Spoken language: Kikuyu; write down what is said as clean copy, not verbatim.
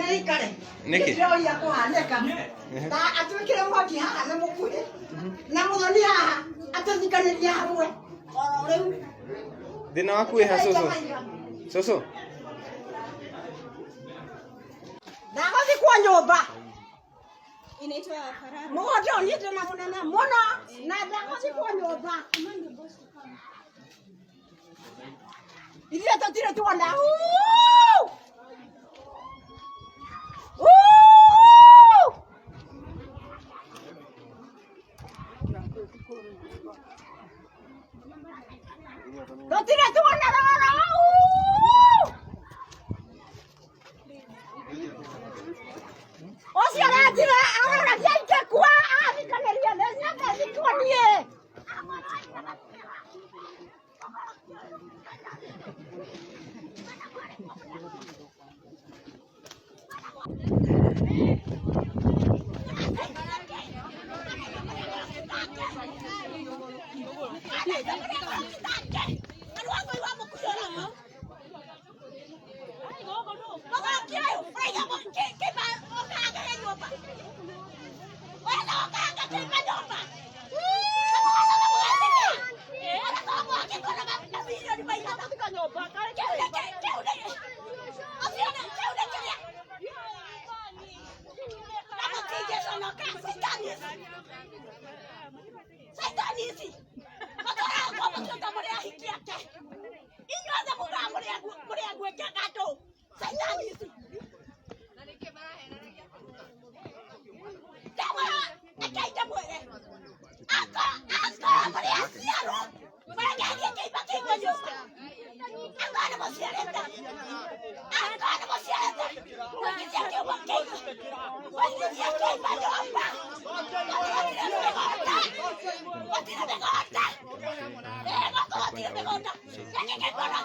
Nĩikare. Nĩkĩ? Ndĩroria kũhanĩka. Ta atwĩkĩre mwaki haha na mũkuhĩ na mũthoni haha atũthikanĩrie hamwe oro rĩu. Thĩna waku wĩ ha cũcũ? Cũcũ? Ndagũthikwo nyũmba. Inaitwa Farara. Mũgũnda ũyũ niĩ ndĩna mũnene mũno na ndagũthikwo nyũmba. Ithuĩ tũtirĩ tuona. Uu! Uu! Tũtirĩ tuona roro. Uu! Ũcio aranjĩra aroragia ingĩkua athikanĩria nĩ nyambe thikwo niĩ. Inyuothe mugaga mũrĩ aguĩkaga andũ caitani ici. Ndamwĩra rekei ndĩmwĩre akorwo mũrĩ aciaru mũrekererie kĩimba kĩigwo nyũmba akorwo nĩ mũciarĩte akorwo nĩ mũciarĩte mũingithie kĩimba kĩigwo mũingithie kĩimba nyũmba gũtirĩ mĩgũnda gũtirĩ mĩgũnda gũkũ gũtirĩ mĩgũnda.